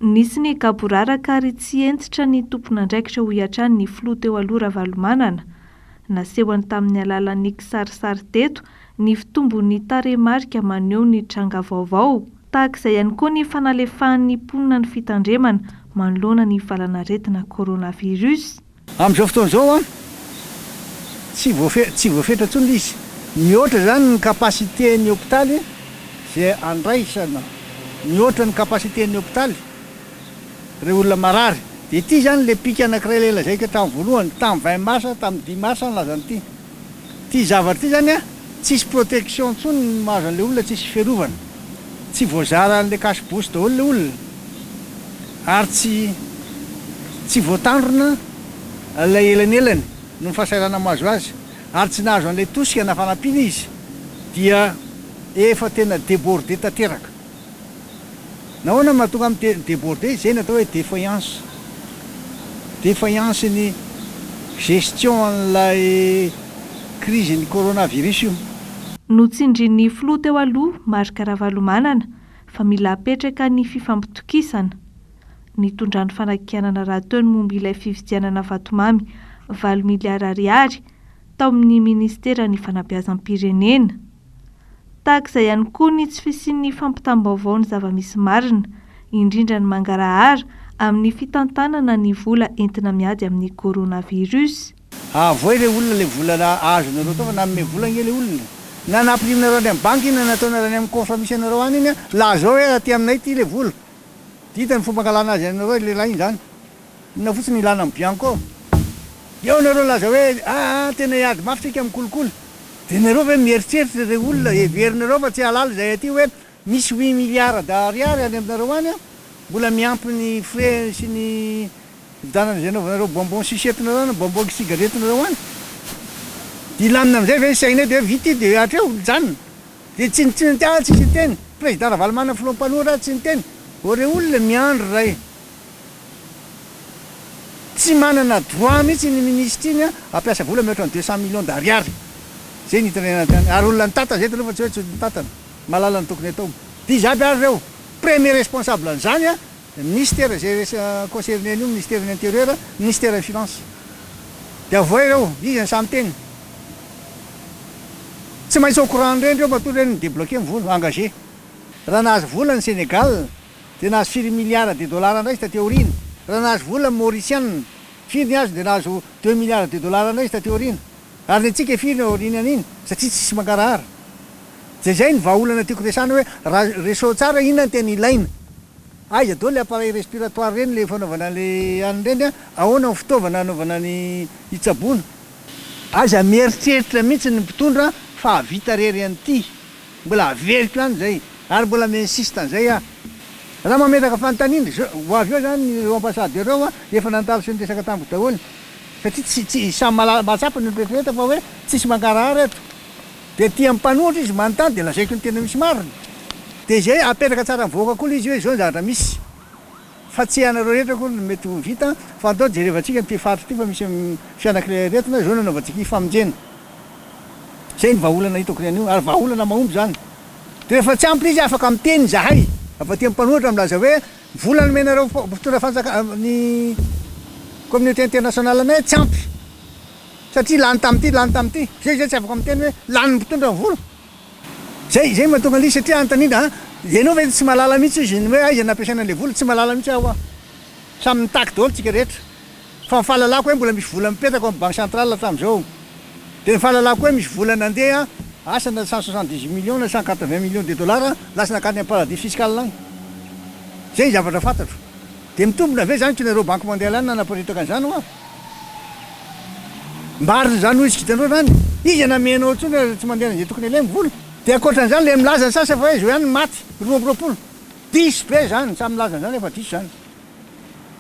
Nisy ny gaboraraka ary tsy hentitra ny tompon'andraikitra hoy hatrany ny filoha teo aloha Ravalomanana. Nasehony tamin'ny alalan'ny kisarisary teto ny fitombon'ny tarehimarika maneho ny tranga vaovao. Tahaka izay ihany koa ny fanalefahan'ny mponina ny fitandremana manoloana ny valanaretina coronavirus. Amin'izao fotoana izao an, tsy voafe, tsy voafetra intsony ilay izy. Mihoatra izany ny capacité-n'ny hopitaly izay andraisana, mihoatra ny capacité-n'ny hopitaly ireo olona marary. Dia ity izany ilay pic anankiray ilay lazaiko hatramin'ny voalohany, tamin'ny 20 mars, tamin'ny 10 mars aho nilaza an'ity. Ity zavatra ity zany an, tsisy protection intsony ny mahazo an'ilay olona, tsisy fiarovana. Tsy voazara an'ilay cache bouche daholo ilay olona ary tsy tsy voatandrona ilay elanelany noho ny fahasahiranana mahazo azy ary tsy nahazo an'ilay tosika na fanampiana izy dia efa tena debordé tanteraka. Nahoana no mahatonga amin'ny debordé? Izay no atao hoe défaillance. Défaillance ny gestion an'ilay crise ny coronavirus io. Notsindrin'ny filoha teo aloha, Marc Ravalomanana, fa mila apetraka ny fifampitokisana. Nitondrany fanakianana rahateo ny momba ilay fividianana vatomamy valo miliara ariary tao amin'ny minisiteran'ny fanabeazam-pirenena. Tahaka izay ihany koa ny tsy fisian'ny fampitam-baovao ny zava-misy marina, indrindra ny mangarahara amin'ny fitantanana ny vola entina miady amin'ny coronavirus. Avoay le olona le vola azonareo tao fa nanome vola ange le olona. Na nampidirinareo any amin'ny banky iny na nataonareo any amin'ny coffre misy anareo any iny an, lazao hoe aty aminay ity le vola. Dia hita ny fomba angalana azy anareo lehilahy iny zany. Inona fotsiny ilana ny bianco? Eo nareo milaza hoe aa tena hiady mafy tsika amin'ny kolikoly. Dia nareo ve mieritreritra ireo olona heverinareo fa tsy hahalala izay aty hoe misy huit milliards d'ariary any aminareo any an, mbola miampy ny frais sy ny fividianana izay anaovanareo bonbon sucette-nareo any, bonbon cigarette-nareo any. Dia hilamina amin'izay ve ny sainay dia hoe vita io dia hatreo, mijanona. Dia tsy ny tsy niteny tsisy niteny, président Ravalomanana filoha mpanohitra tsy niteny, ô rey olona miandry ray. Tsy manana droit mihitsy iny ministre iny hampiasa vola mihoatra ny 200 millions d'ariary. Zay ny itenenana tany. Ary olona nitantana zay taloha fa tsy hoe tsy nitantana. Mahalala ny tokony atao. Dia iza aby ary ireo? Premier responsable an'izany ministère izay concerné an'io, ministère ny intérieur, ministère ny finance. Dia avohay ireo, iza ny sahy miteny? Tsy maintsy au courant an'ireny ireo matoa ireny mi-debloquer ny vola, engagé. Raha nahazo vola ny Sénégal, dia nahazo firy milliards de dollars indray izy taty aoriana. Raha nahazo vola ny Mauritiana, firy ny azony dia nahazo deux milliards de dollars indray izy taty aoriana. Ary ny antsika firy ny aorianan'iny? Satria tsisy mangarahara. Dia izay ny vahaolana tiako resahana hoe raha resao tsara inona no tena ilaina. Aiza daholo le appareil respiratoire ireny le fanaovana le anona ireny an, ahoana ny fitaovana hanaovana ny hitsaboana. Aza mieritreritra mihitsy ny mpitondra fa hahavita rery an'ity. Mbola averiko ihany izay ary mbola mi-insiste an'izay aho. Raha mametraka fanontaniana, ho avy eo izany ireo ambassadeurs ireo efa nandalo sy niresaka tamiko daholo. Satria tsy, tsy, samy mahalala, mahatsapa ny olom-pirenena fa hoe tsisy mangarahara eto. Dia aty amin'ny mpanohitra izy manontany dia lazaiko ny tena misy marina. Dia izay apetraka tsara amin'ny vahoaka koa ilay izy hoe izao ny zavatra misy. Fa tsy ianareo rehetra akory no mety ho vita fa andao jerevantsika an'ity faritra ity fa misy fianak'ilay aretina, izao no anaovantsika hifamonjena. Izay ny vahaolana hitako ry anio ary vahaolana mahomby izany. Dia rehefa tsy ampy ilay izy afaka miteny izahay avy aty amin'ny mpanohitra milaza hoe vola nomenareo mpitondra fanjaka ny communauté internationale anay tsy ampy satria lany tamin'ity lany tamin'ity. Izay izay tsy afaka miteny hoe lanin'ny mpitondra ny vola. Zay, zay mahatonga an'ilay izy satria anontaniana an, ianao ve tsy mahalala mihitsy izy ny hoe aiza no nampiasaina an'ilay vola, tsy mahalala mihitsy aho hoa. Samy mitaky daholo tsika rehetra. Fa ny fahalalako hoe mbola misy vola mipetraka ao amin'ny banque centrale hatramin'izao. Dia ny fahalalako hoe misy vola nandeha, asa na 178 millions na 180 millions de dollars lasa nankany amin'ny paradis fiscal any. Zay ny zavatra fantatro. Dia mitombina ve izany tsy nareo banque mondiale any nanaparitaka an'izany hoa? Marina izany hoy izy hitanareo izany? Iza nanome anao intsony raha tsy mandeha an'izay tokony alainy vola? Dia ankoatran'izany ilay milaza ny sasany fa hoe izao ihany ny maty, 22. Diso be izany, samy milaza an'izany fa diso izany.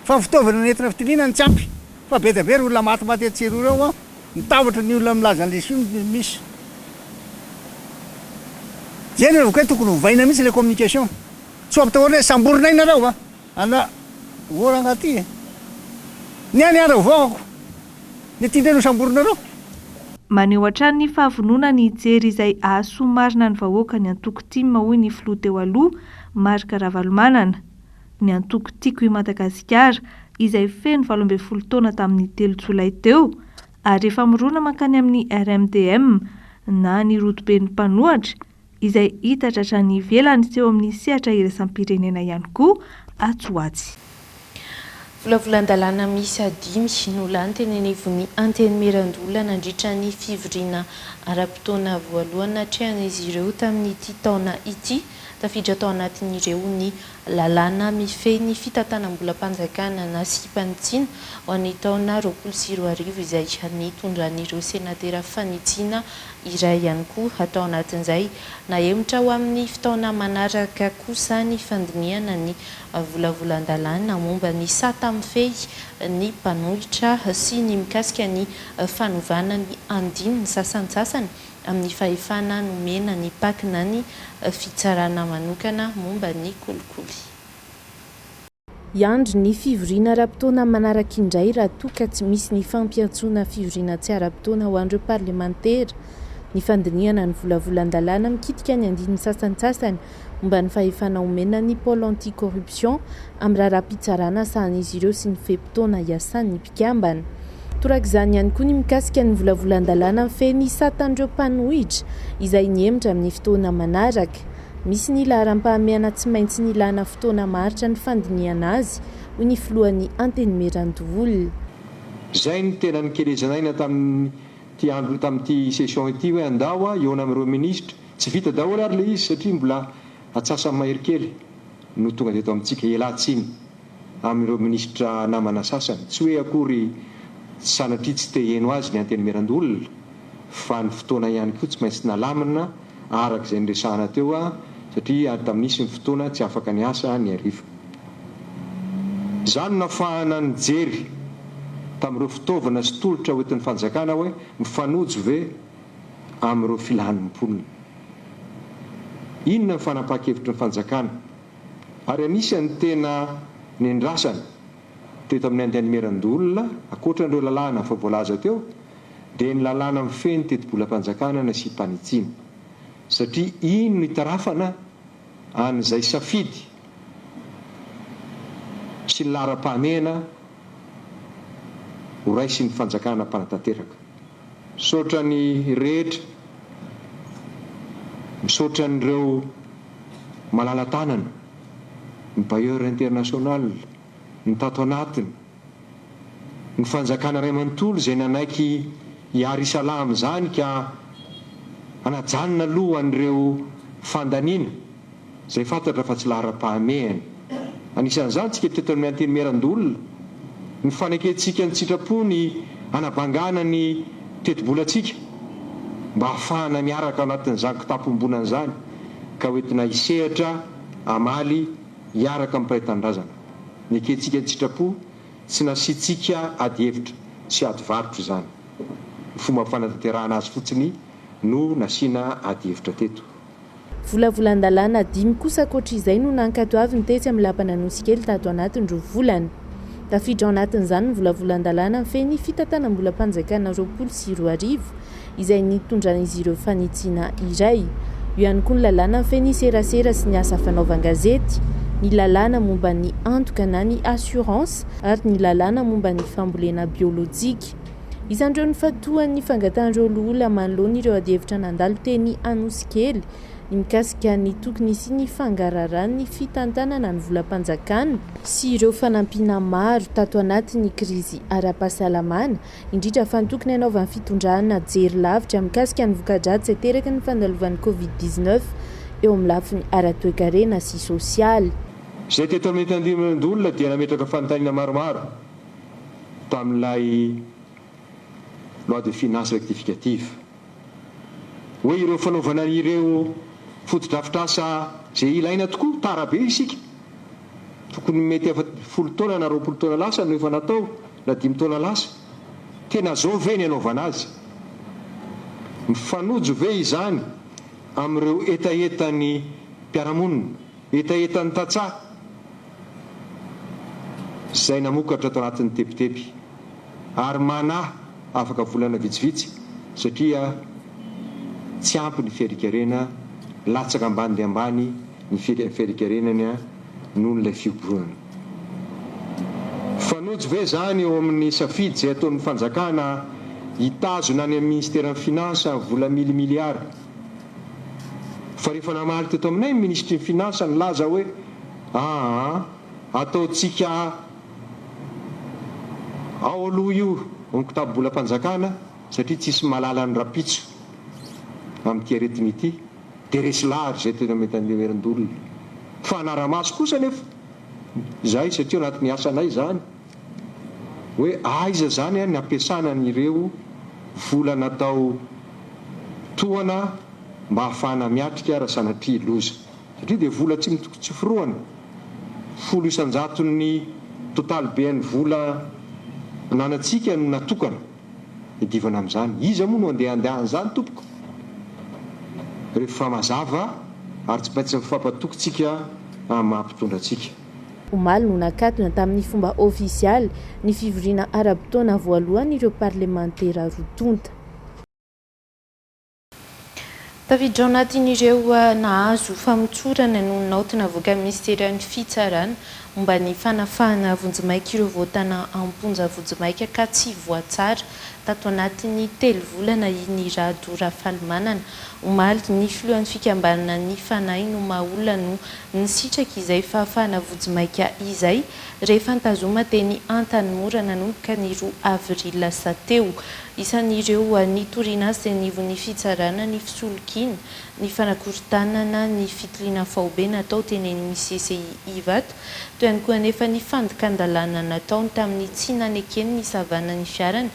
Fa ny fitaovana nentina fitiliana no tsy ampy. Fa be dia be ireo olona matimaty etsy sy eroa ireo an, ny tahotra ny olona milaza an'ilay soa no misy. Izay no heviko hoe tokony hovaina mihitsy ilay communication. Tsy ho ampitahorina hoe samborinay nareo a! Ana ô rangah ty e! Ny ahy ny ahy voahako, ny aty indray no samborinareo? Maneho hatrany ny fahavononany hijery izay hahasoa marina ny vahoaka ny antoko tim hoy ny filoha teo aloha, Marc Ravalomanana. Ny antoko Tiako i Madagasikara izay feno 18 taona tamin'ny telo jolay teo ary efa mirona mankany amin'ny RMDM na ny rodoben'ny mpanohatra izay hitatra hatrany ivelany sy eo amin'ny sehatra iraisam-pirenena ihany koa atsy ho atsy. Volavolan-dalàna miisa dimy no lany teny anivon'ny Antenimierandoholona nandritra ny fivoriana ara-potoana voalohany natrehan'izy ireo tamin'ity taona ity. Tafiditra tao anatin'ireo ny lalàna mifehy ny fitantanam-bolam-panjakana nasiam-panitsiana ho an'ny taona 2020 izay nitondran'ireo senatera fanitsiana iray ihany koa tao anatin'izay. Nahemotra ho amin'ny fotoana manaraka kosa ny fandinihana ny volavolan-dalàna momba ny sata mifehy ny mpanohitra sy ny mikasika ny fanovana ny andininy sasantsasany amin'ny fahefana nomena ny Pac na ny fitsarana manokana momba ny kolikoly. Hiandry ny fivoriana ara-potoana manaraka indray raha toa ka tsy misy ny fampiantsoana fivoriana tsy ara-potoana ho an'ireo parlemantera ny fandinihana ny volavolan-dalàna mikitika ny andininy sasantsasany momba ny fahefana omena ny pôle anti-corruption amin'ny raharaham-pitsarana sahan'izy ireo sy ny fe-potoana iasan'ny mpikambana. Torak'izany ihany koa ny mikasika ny volavolan-dalàna mifehy ny satan'ireo mpanohitra izay nihemotra amin'ny fotoana manaraka. Misy ny laharam-pahamehana tsy maintsy nilana fotoana maharitra ny fandinihana azy, hoy ny filohan'ny Antenimierandoholona. Izay no tena nikelezana aina tamin'ity andro tamin'ity session ity hoe andao a hihaona amin'ireo minisitra. Tsy vita daholo ary ilay izy satria mbola atsasany mahery kely no tonga teto amintsika. Ialahy tsiny amin'ireo minisitra namana sasany. Tsy hoe akory sanatria tsy te hiheno azy ny Antenimierandoholona. fa ny fotoana ihany koa tsy maintsy nalamina araka izay niresahana teo satria ary tamin'ny nisy ny fotoana tsy afaka niasa ny hariva. Izany no nafahana nijery tamin'ireo fitaovana sy tolotra hoentin'ny fanjakana hoe mifanojo ve amin'ireo filan'ny mponina. Inona ny fanapahan-kevitry ny fanjakana ary anisan'ny tena nendrasana teto amin'ny Antenimierandoholona, ankoatra an'ireo lalàna efa voalaza teo, dia ny lalàna mifehy ny tetibolam-panjakana nasiam-panitsiana. Satria iny no itarafana an'izay safidy sy ny laharam-pahamehana ho raisin'ny fanjakana mpanatanteraka. Misaotra ny rehetra, misaotra an'ireo malala-tanana, ny bailleur international, ny tato anatiny, ny fanjakana iray manontolo izay nanaiky hiary-hisalahy amin'izany ka hanajanona aloha an'ireo fandaniana izay fantatra fa tsy laharam-pahamehana. Anisan'izany isika teto amin'ny Antenimierandoholona, ny fanekentsika an-tsitrapo ny hanabangana ny tetibolantsika mba hahafahana miaraka ao anatin'izany kitapom-bolana izany ka hoentina hisehatra hamaly hiaraka amin'ny mpiray tanindrazana. Nekentsika an-tsitrapo, tsy nasiantsika adihevitra sy ady varotra izany. Ny fomba fanatanterahana azy fotsiny no nasiana adihevitra teto. Volavolan-dalàna dimy kosa ankoatra izay no nankatoaviny tetsy amin'ny lapan'Anosikely tato anatin'ny roa volana. Tafiditra ao anatin'izany ny volavolan-dalàna mifehy ny fitantanam-bolam-panjakana 2020 izay nitondran'izy ireo fanitsiana iray. Eo ihany koa ny lalàna mifehy ny serasera sy ny asa fanaovan-gazety, ny lalàna momba ny antoka na ny assurance ary ny lalàna momba ny fambolena biolojika. Isan'ireo nifantohan'ny fangatahan'ireo loholona manoloana ireo adihevitra nandalo teny Anosikely ny mikasika ny tokony hisian'ny fangararan'ny fitantanana ny volam-panjakana sy ireo fanampiana maro tato anatin'ny krizy ara-pahasalamana, indrindra fa ny tokony hanaovan'ny fitondrana jery lavitra mikasika ny voka-dratsy ateraky ny fandalovan'ny Covid 19 eo amin'ny lafiny ara-toekarena sy sosialy. Izay teto amin'ny Antenimierandoholona dia nametraka fanontaniana maromaro. tamin'ilay loi de finances rectificative hoe ireo fanaovana ireo fotodrafitrasa izay ilaina tokoa, tara be isika, tokony mety efa folo taona na 20 taona lasa no efa natao na dimy taona lasa, tena zao ve ny anaovana azy? Mifanojo ve izany amin'ireo hetahetan'ny mpiara-monina, hetahetan'ny tantsaha? izay namokatra tao anatin'ny tebiteby ary manahy afaka volana vitsivitsy satria tsy ampy ny fiarikarena, latsaka ambany dia ambany ny fiarikarenany noho ilay fihobohana. Fanojo ve izany eo amin'ny safidy izay ataon'ny fanjakana hitazona any amin'ny ministeran'ny finance vola mily miliara? Fa rehefa namaly teto aminay ny minisitry ny finance nilaza hoe aa ataontsika ao aloha io ny kitapo-bolam-panjakana satria tsisy mahalala ny rahampitso amin'ity aretina ity dia resy lahatra izay tena mety handeha Fa hanara-maso kosa anefa izahay satria ao anatin'ny asanay izany hoe aiza izany ny hampiasana an'ireo vola natao tohana mba hahafahana miatrika raha sanatria loza. Satria dia vola tsy tsy forohana, 10 isan-jaton'ny totaly ben'ny vola ananantsika no natokana hiadivana amin'izany. Iza moa no andeha handeha an'izany tompoko? Rehefa mazava ary tsy maintsy mifampatoky tsika amin'ny maha mpitondra antsika. Omaly no nakatona tamin'ny fomba ofisialy ny fivoriana ara-potoana voalohan'ireo parlemantera roa tonta. Tafiditra ao anatin'ireo nahazo famotsorana noho ny naoty navoakan'ny minisiteran'ny Fitsarana momba ny fanafahana vonjimaika ireo voatana am-ponja vonjimaika ka tsy voatsara tato anatin'ny telo volana i Ny Rado Rafalimanana. Omaly, ny filohan'ny fikambanana Ny Fanahy no Maha Olona no nisitraka izay fahafahana vonjimaika izay rehefa nitazoma teny Antanimora nanomboka ny roa avril lasa teo. Isan'ireo nitoriana azy teny anivon'ny fitsarana ny fisolokiana, ny fanakorontanana, ny fitiliana faobe natao teny amin'ny CCI Ivato. Teo ihany koa anefa ny fandikan-dalàna nataony tamin'ny tsy nanekeny ny hisavana ny fiarany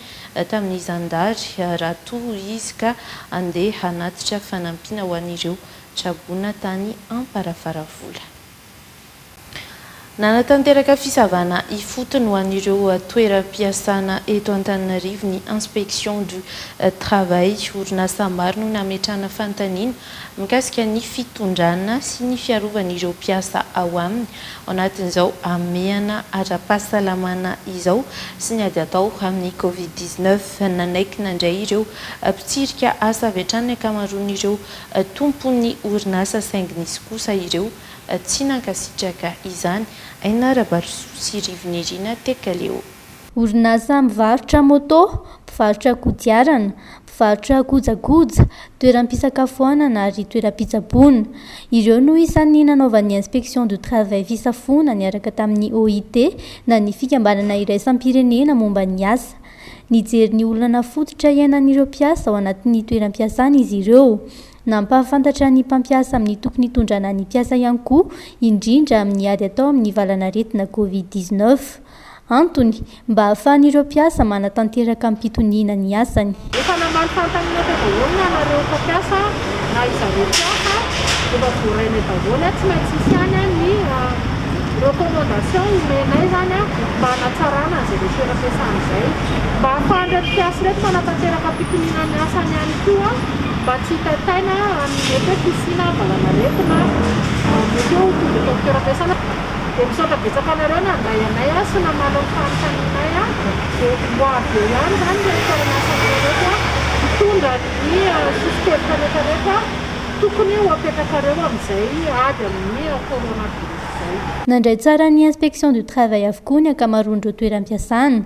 tamin'ny zandary raha toa izy ka handeha hanatitra fanampiana ho an'ireo traboina tany Amparafaravola. Nanatanteraka fisavana ifotony ho an'ireo toeram-piasana eto Antananarivo ny Inspection du Travail. Orinasa maro no nametrahana fanontaniana mikasika ny fitondrana sy ny fiarovan'ireo mpiasa ao aminy ao anatin'izao hamehana ara-pahasalamana izao sy ny ady atao amin'ny Covid 19. Nanaiky nandray ireo mpitsirika asa avy hatrany ny ankamaroan'ireo tompon'ny orinasa saingy nisy kosa ireo Tsy nankasitraka izany Aina Rabarisoa sy Rivo Nirina Tekaleo. Orinasa mivarotra moto, mpivarotra kodiarana, mpivarotra kojakoja, toeram-pisakafoanana ary toeram-pitsaboana. Ireo no isan'ny nanaovan'ny Inspection du Travail fisafoana niaraka tamin'ny OIT na ny Fikambanana iraisam-pirenena momba ny asa. Nijery ny olana fototra iainan'ireo mpiasa ao anatin'ny toeram-piasana izy ireo. Nampahafantatra ny mpampiasa amin'ny tokony hitondrana ny mpiasa ihany koa, indrindra amin'ny ady atao amin'ny valanaretina Covid 19. Antony, mba hahafahan'ireo mpiasa manatanteraka amim-pitoniana ny asany. Efa namaly fanontaniana teo daholo na nareo mpampiasa na izareo mpiasa, efa voarainay daholo, tsy maintsy hisy ihany ny recommandation omenay izany mba hanatsarana an'izay le toeram-piasana izay, mba hahafahan'ireto mpiasa ireto manatanteraka am-pitoniana ny asany ihany koa. Mba tsy hitaitaina amin'ny mety hoe fisiana valanaretina mety hoe ho tonga eto amin'ny toeram-piasana. Dia misaotra betsaka anareo nandray anay sy namaly ny fanontanianay. Dia ho avy eo ihany izany ireto mpiara-miasa aminay ireto hitondra ny soso-kevitra rehetra rehetra tokony ho apetrakareo amin'izay ady amin'ny coronavirus izay. Nandray tsara ny Inspection du Travail avokoa ny ankamaroan'ireo toeram-piasana.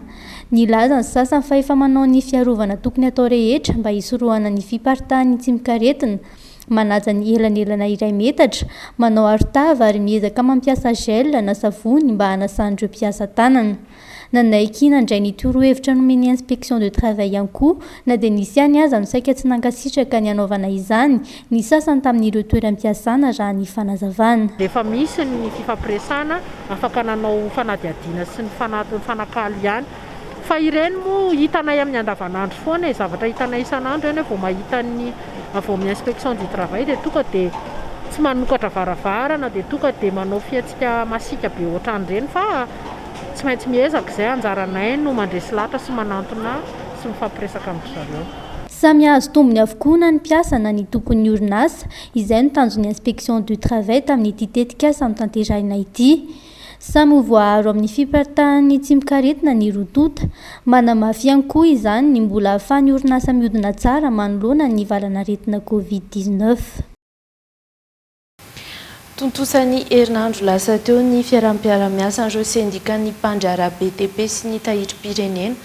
Nilaza ny sasany fa efa manao ny fiarovana tokony atao rehetra mba hisorohana ny fiparitahan'ny tsimokaretina, manaja ny elanelana iray metatra, manao arotava ary miezaka mampiasa gel na savony mba hanasan'ireo mpiasa tanana. Nanaiky nandray ny torohevitra nomen'ny Inspection de travail ihany koa na dia nisy ihany aza no saika tsy nankasitraka ny hanaovana izany ny sasany tamin'ireo toeram-piasana raha ny fanazavana. Efa misy ny fifampiresahana afaka nanao fanadihadiana sy nifanakalo ihany. Fa ireny moa hitanay amin'ny andavanandro foana e, zavatra hitanay isan'andro ireny hoe vao mahita ny avy ao amin'ny inspection du travail dia tonga dia tsy manokatra varavarana dia tonga dia manao fihetsika masiaka be ohatran'ireny fa tsy maintsy miezaka izay, anjaranay no mandresy lahatra sy manantona sy mifampiresaka amin-dry zareo. Samy hahazo tombony avokoa na ny mpiasa na ny tompon'ny orinasa, izay no tanjon'ny Inspection du Travail tamin'ity tetikasa notanterahina ity. Samy ho voaaro amin'ny fiparitahan'ny tsimokaretina ny roa tonta. Manamafy ihany koa izany ny mbola ahafahan'ny orinasa mihodina tsara manoloana ny valanaretina Covid 19. Tontosa ny herinandro lasa teo ny fiaraha-mpiara-miasan'ireo sendikan'ny mpandraharaha BTP sy ny Tahirim-pirenena.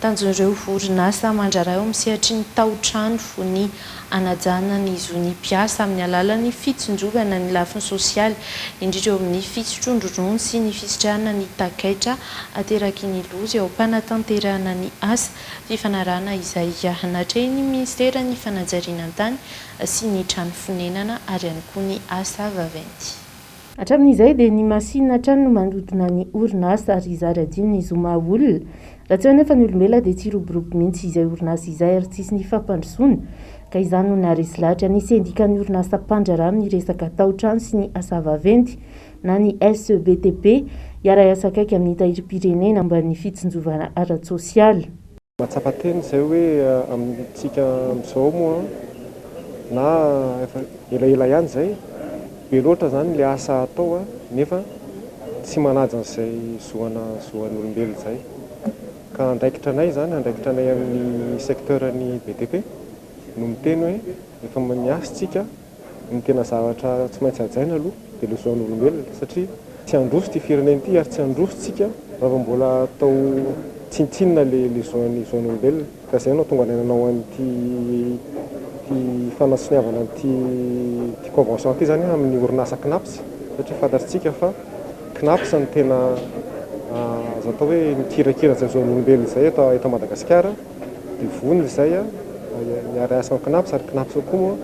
Tanjon'ireo orinasa mandraharaha eo amin'ny sehatry ny tao-trano ny hanajana ny zon'ny mpiasa amin'ny alalan'ny fitsinjovana ny lafiny sosialy, indrindra eo amin'ny fisotroan-dronono sy ny fisitrahana ny takaitra ateraky ny loza eo am-panatanterahana ny asa fifanarahana izay natrehin'ny minisiteran'ny fanajariana ny tany sy ny trano fonenana ary ihany koa ny asa vaventy. Hatramin'izay dia ny masinina hatrany no manodina ny orinasa ary zary adino ny zo maha olona. Raha tsy eo anefa ny olombelona dia tsy hiroborobo mihitsy izay orinasa izay ary tsy hisy ny fampandrosoana ka izany no naharesy lahatra ny sendikan'ny orinasa mpandraharaha amin'ny resaka tao-trano sy ny asa vaventy na ny SEBTP hiara-hiasa akaiky amin'ny tahirim-pirenena momba ny fitsinjovana ara-tsosialy. Mahatsapa tena izay hoe amintsika amin'izao moa na efa elaela ihany izay, be loatra izany ilay asa atao nefa tsy manaja an'izay zo ana zo an'olombelona izay. Ka andraikitra anay izany, andraikitra anay amin'ny secteur ny BTP no miteny hoe efa miasa isika, Ny tena zavatra tsy maintsy hajaina aloha dia ilay zon'olombelona satria tsy handroso ity firenena ity ary tsy handroso tsika raha vao mbola atao tsinontsinona ilay zon'ny zon'olombelona. Ka izay no nahatonga anay nanao an'ity ity fanasoniavana an'ity ity convention ity izany amin'ny orinasa Cnaps satria fantatritsika fa Cnaps no tena azo atao hoe mikirakira an'izay zon'olombelona izay eto eto Madagasikara. Dia vonona izay hiara-hiasa amin'ny Cnaps ary Cnaps koa moa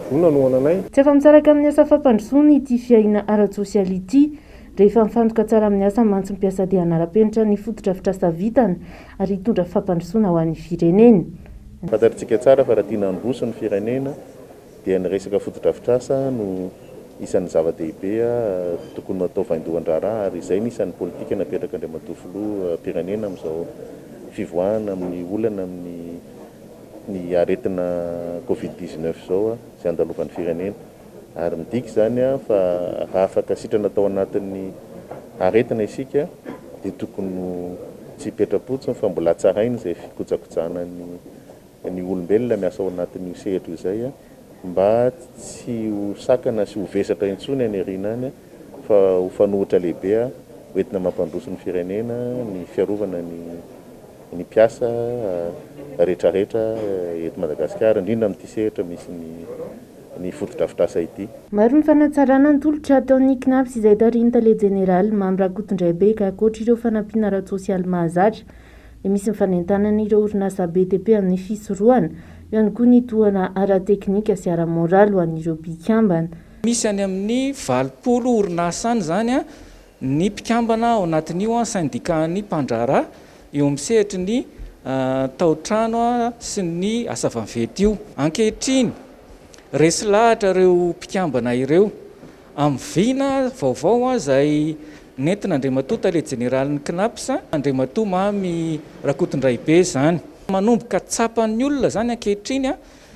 vonona hanohana anay. Tsy afa-misaraka amin'ny asa fampandrosoana ity fiahiana ara-tsosialy ity. Rehefa mifantoka tsara amin'ny asa mantsy ny mpiasa dia hanara-penitra ny fotodrafitrasa vitany ary hitondra fampandrosoana ho an'ny firenena. Fantatritsika tsara fa raha tiana handroso ny firenena dia ny resaka fotodrafitrasa no isan'ny zava-dehibe tokony ho atao vaindohan-draharaha ary izay no isan'ny politika napetrak'Andriamatoa Filoham-pirenena amin'izao fivoahana amin'ny olana amin'ny ny aretina covid 19 izao izay andalovan'ny firenena ary midika izany fa raha afaka sitrana tao anatin'ny aretina isika dia tokony ho tsy hipetra-potsiny fa mbola hatsaraina izay fikojakojana ny ny olombelona miasa ao anatin'io sehatra io izay mba tsy ho sakana sy ho vesatra intsony any aoriana any fa ho fanohitra lehibe ho entina mampandroso ny firenena ny fiarovana ny ny mpiasa rehetrarehetra eto Madagasikara, indrindra amin'ity sehatra misy ny ny fotodrafitrasa ity. Maro ny fanatsarana ny tolotra ataon'ny Cnaps izay tarihin'ny tale jeneraly Mamy Rakotondraibe ka ankoatra ireo fanampiana ara-tsosialy mahazatra dia misy ny fanentanana ireo orinasa BTP amin'ny fisorohana, eo ihany koa ny tohana ara-teknika sy ara-moraly ho an'ireo mpikambana. Misy any amin'ny 80 orinasa any izany ny mpikambana ao anatin'io syndicat-n'ny mpandraharaha eo amin'ny sehatry ny tao-trano sy ny asa vaventy io. Ankehitriny, resy lahatra ireo mpikambana ireo amin'ny vina vaovao izay nentin'Andriamatoa Tale Jeneralin'ny Cnaps, Andriamatoa Mamy Rakotondraibe izany. Manomboka tsapan'ny olona izany ankehitriny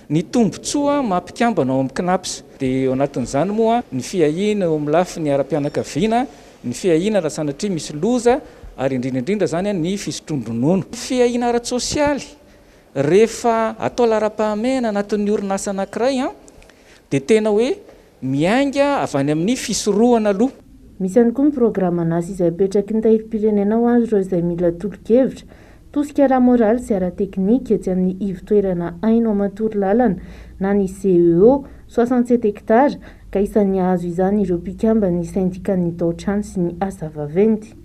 ny tombontsoa maha mpikambana ao amin'ny Cnaps. Dia ao anatin'izany moa ny fiahiana eo amin'ny lafiny ara-pianakaviana, ny fiahiana raha sanatria misy loza ary indrindra indrindra izany ny fisotroan-dronono. Fiahiana ara-tsosialy, rehefa atao laharam-pahamehana anatin'ny orinasa anankiray dia tena hoe miainga avy any amin'ny fisorohana aloha. Misy ihany koa ny programan'asa izay apetraky ny Tahirim-pirenena ho an'ireo izay mila tolo-kevitra, tosika ara-moraly sy ara-teknika etsy amin'ny ivon-toerana haino aman-torolalana na ny CEO, 67 hectares, ka isan'ny hahazo izany ireo mpikamban'ny sendikan'ny tao-trano sy ny asa vaventy.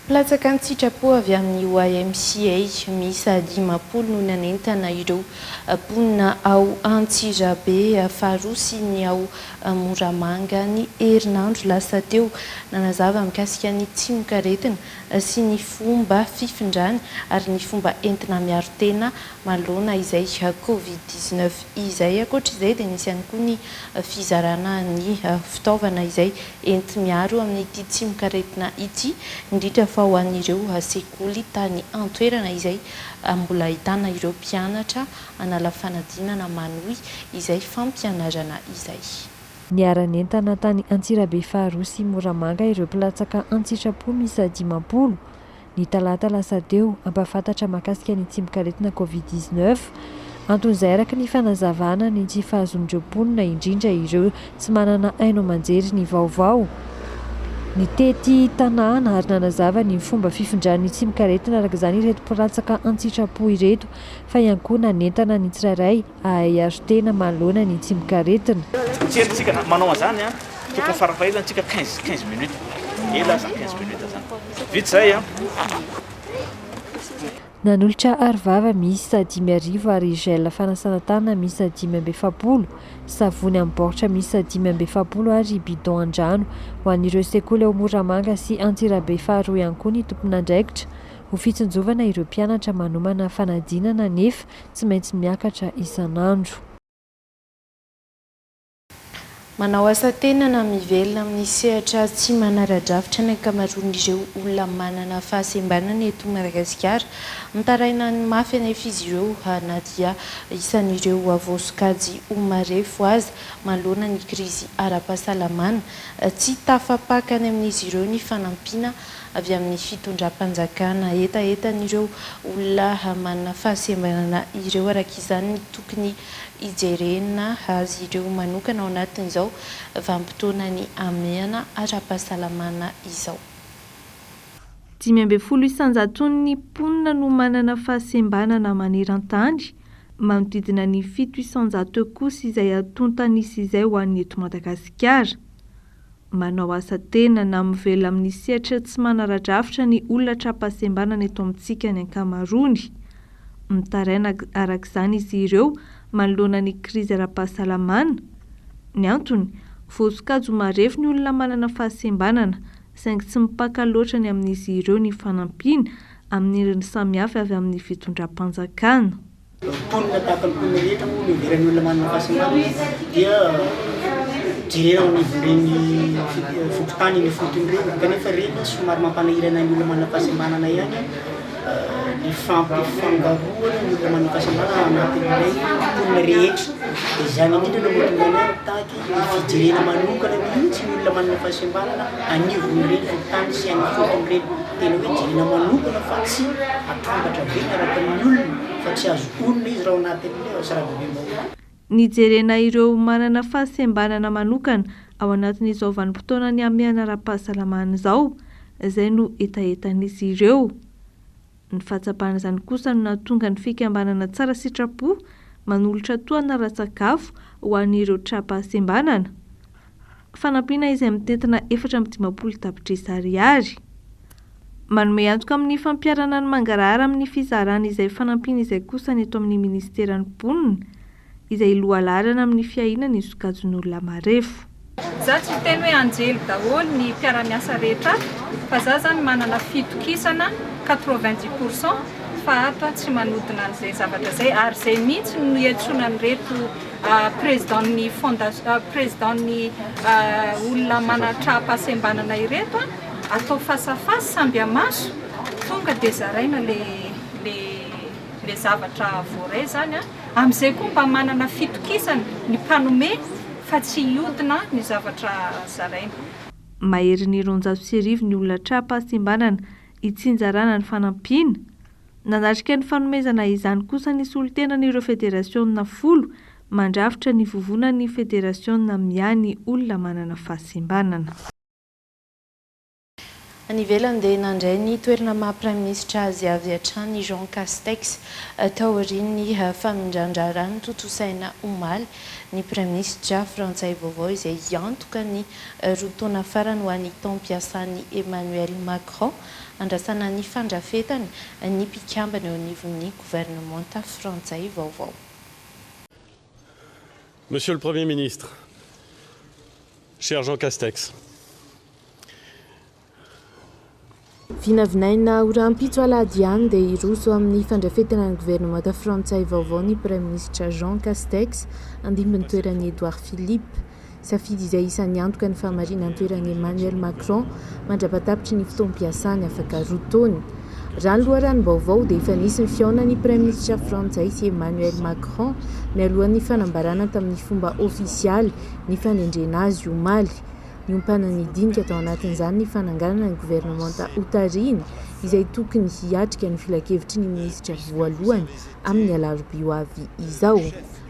Mpilatsaka an-tsitrapo avy amin'ny YMCA miisa 50 no nanentana ireo mponina ao Antsirabe faharoa sy ny ao Moramanga ny herinandro lasa teo. Nanazava mikasika ny tsimokaretina sy ny fomba fifindrany ary ny fomba entina miaro tena manoloana izay Covid 19 izay. Ankoatra izay dia nisy ihany koa ny fizarana ny fitaovana izay enti-miaro amin'ity tsimokaretina ity, indrindra fa ho an'ireo sekoly tany an-toerana izay mbola ahitana ireo mpianatra hanala fanadinana manohy izay fampianarana izay. Niara-nientana tany Antsirabe faharoa sy Moramanga ireo mpilatsaka an-tsitrapo miisa 50 Ny talata lasa teo, hampahafantatra mahakasika ny tsimokaretina Covid 19. Anton'izay araka ny fanazavana ny tsy fahazoan'ireo mponina, indrindra ireo tsy manana haino aman-jery ny vaovao. Nitety tanàna ary nanazava ny fomba fifindran'ny tsimokaretina araka izany ireto mpilatsaka an-tsitrapo ireto fa ihany koa nanentana ny tsirairay hahay hiaro tena manoloana ny tsimokaretina. Mijery tsika manao an'izany an, tokony farafahelany tsika quinze quinze minutes, ela aza quinze minutes zany, vita zay an. Nanolotra arovava miisa 5000 ary gel fanasana tanana miisa 45, savony amin'ny baoritra miisa 45 ary bidon an-drano ho an'ireo sekoly ao Moramanga sy Antsirabe faharoa ihany koa ny tompon'andraikitra ho fitsinjovana ireo mpianatra manomana fanadinana nefa tsy maintsy miakatra isan'andro. Manao asa tena na mivelona amin'ny sehatra tsy manara-drafitra ny ankamaroan'ireo olona manana fahasembanana eto Madagasikara. Mitaraina ny mafy anefa izy ireo na dia isan'ireo voasokajy ho marefo aza manoloana ny krizy ara-pahasalamana. Tsy tafapaka any amin'izy ireo ny fanampiana avy amin'ny fitondram-panjakana. Hetahetan'ireo olona manana fahasembanana ireo araka izany ny tokony hijerena azy ireo manokana ao anatin'izao vanim-potoanan'ny hamehana ara-pahasalamana izao. 15 isan-jaton'ny mponina no manana fahasembanana maneran-tany, manodidina ny 7% eo kosa izay antontan'isa izay ho an'ny eto Madagasikara. Manao asa tena na mivelona amin'ny sehatra tsy manara-drafitra ny olona tra-pahasembanana eto amintsika ny ankamaroany. Mitaraina araka izany izy ireo manoloana ny krizy ara-pahasalamana. Ny antony, voasokajy ho marefo ny olona manana fahasembanana saingy tsy mipaka loatra ny amin'izy ireo ny fanampiana amin'ny endriny samihafa avy amin'ny fitondram-panjakana. Mponina tahaka ny mponina rehetra moa no heveran'ny olona manana fahasembanana dia jerena ao anivon'ireny fokontany eny ifotony ireny kanefa ireny somary mampanahirana ny olona manana fahasembanana ihany ny fampifangaroana ny olona manana fahasembanana ao anatin'ilay mponina rehetra dia izany indrindra no mahatonga anay mitaky ny fijerena manokana mihitsy ny olona manana fahasembanana anivon'ireny fokontany sy any ifotony ireny. Tena hoe jerena manokana fa tsy atambatra be miaraka amin'ny olona fa tsy azo onona izy raha ao anatin'ny sarababem-bahoaka. Nijerena ireo manana fahasembanana manokana ao anatin'izao vanim-potoanan'ny hamehana ara-pahasalamana izao, izay no hetahetan'izy ireo. Ny fahatsapana izany kosa no nahatonga ny fikambanana Tsara Sitrapo manolotra tohana ara-tsakafo ho an'ireo tra-pahasembanana. Fanampiana izay mitentina 54 tapitrisa ariary. Manome antoka amin'ny fampiharana ny mangarahara amin'ny fizarana izay fanampiana izay kosa ny eto amin'ny minisiteran'ny Mponina, izay lohalaharana amin'ny fiahiana ny sokajin'olona marefo. Za tsy miteny hoe anjely daholo ny mpiara-miasa rehetra ato fa za zany manana fitokisana 90 pour cent fa ato aho tsy manodina an'izay zavatra zay ary zay mihitsy no iantsoana an'ireto président ny fondation président ny olona manan-traham-pahasembanana ireto atao face à face samby amaso tonga dia zaraina le le le zavatra voaray zany an. Amin'izay koa mba manana fitokisana ny mpanome fa tsy hiodina ny zavatra zaraina. Maherin'ny 1200 ny olona tra-pahasembanana itsinjarana ny fanampiana. Nanatrika ny fanomezana izany kosa ny solontenan'ireo federasiona folo mandrafitra ny vovonan'ny federasiona miahy ny olona manana fahasembanana. Any ivelany dia nandray ny toerana maha praiminisitra azy avy hatrany i Jean Castex taorian'ny famindran-draharaha notontosaina omaly. Ny praiminisitra frantsay vaovao izay hiantoka ny roa taona farany ho an'ny taom-piasan'i Emmanuel Macron. Andrasana ny fandrafetany ny mpikambana eo anivon'ny governemanta frantsay vaovao. Monsieur le Premier ministre, cher Jean Castex. Vinavinaina ho rahampitso alahady ihany dia hiroso amin'ny fandrafetana ny governemanta frantsay vaovao ny praiminisitra Jean Castex, handimby ny toeran'i Edouard Philippe. Safidy izay isan'ny antoka ny fahamarinan-toeran'i Emmanuel Macron mandra-patapitry ny fotoam-piasany afaka roa taona. Raha ny loharanom-baovao dia efa nisy ny fihaonan'ny praiminisitra frantsay sy Emmanuel Macron mialohan'ny fanambarana tamin'ny fomba ofisialy ny fanendrena azy omaly. Niompanan'ny dinika tao anatin'izany ny fananganana ny governemanta hotarihiny izay tokony hiatrika ny filankevitry ny minisitra voalohany amin'ny alarobia ho avy izao.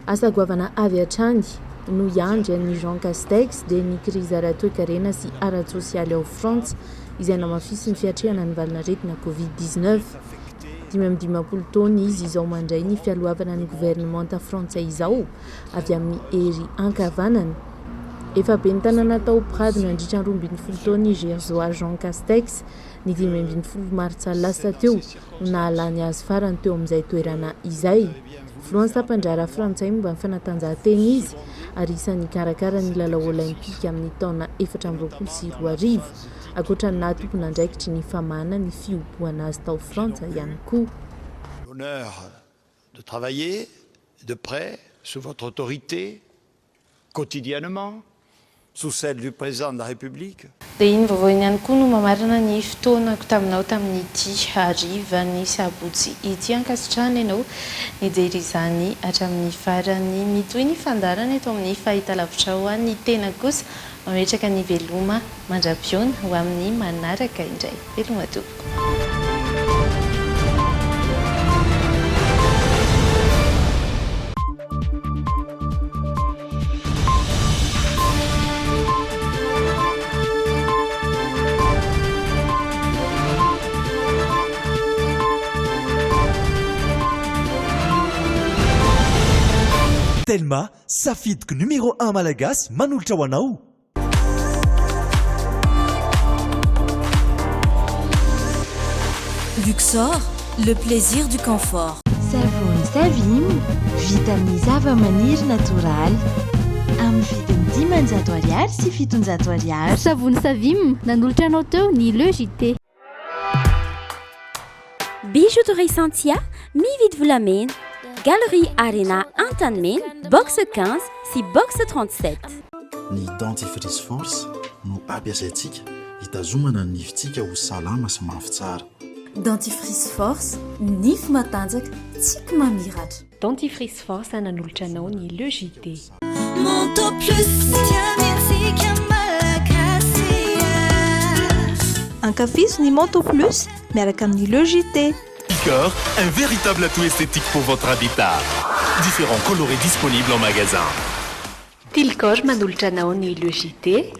Asa goavana avy hatrany no hiandry an'i Jean Castex dia ny krizy ara-toekarena sy ara-tsosialy ao Frantsa izay namafisin'ny fiatrehana ny valanaretina Covid 19. 55 taona izy izao mandray ny fialohavana ny governemanta frantsay izao avy amin'ny hery ankavanana. Efa ben'ny tanàna tao Prades nandritra ny 12 taona i Gersois Jean Castex ny 15 martsa lasa teo no nahalany azy farany teo amin'izay toerana izay. Filohan'ny sampan-draharaha frantsay momba ny fanatanjahantena izy ary isan'ny nikarakara ny lalao Olaimpika amin'ny taona 2024, ankoatra ny naha tompon'andraikitry ny famahana ny fihobohana azy tao Frantsa ihany koa. L'honneur de travailler de près sous votre autorité quotidiennement sous celle du Président de la République. Dia iny vaovao iny ihany koa no mamarana ny fotoanako taminao tamin'ity harivan'ny sabotsy ity. Ankasitrahana ianao nijery izany hatramin'ny farany. Mitohy ny fandaharana eto amin'ny fahitalavitra ho an'ny tena kosa mametraka ny veloma mandra-pihaona ho amin'ny manaraka indray. Veloma tompoko. Telma, safidiko numéro un malagasy manolotra ho anao. Luxor, le plaisir du confort. Savony Savim, vita amin'ny zavamaniry natoraly, amin'ny vidiny. 700 ariary sy 700 ariary. Savony Savim nanolotra anao teo ny le JT. Bijouterie Santia, mividy volamena. Galerie Arena Antanimena, box 15 sy box 37. Ny dentifrice Force no ampiasaintsika hitazomana ny nifintsika ho salama sy mafy tsara. Dentifrice Force, nify matanjaka, tsiky mamiratra. Dentifrice Force nanolotra anao ny le JT. Monto Plus tiantsika malagasy. Ankafizo ny Monto Plus miaraka amin'ny le JT. Décor, un véritable atout esthétique pour votre habitat. Différents coloris disponibles en magasin. Tilcor manolotra anao ny le JT.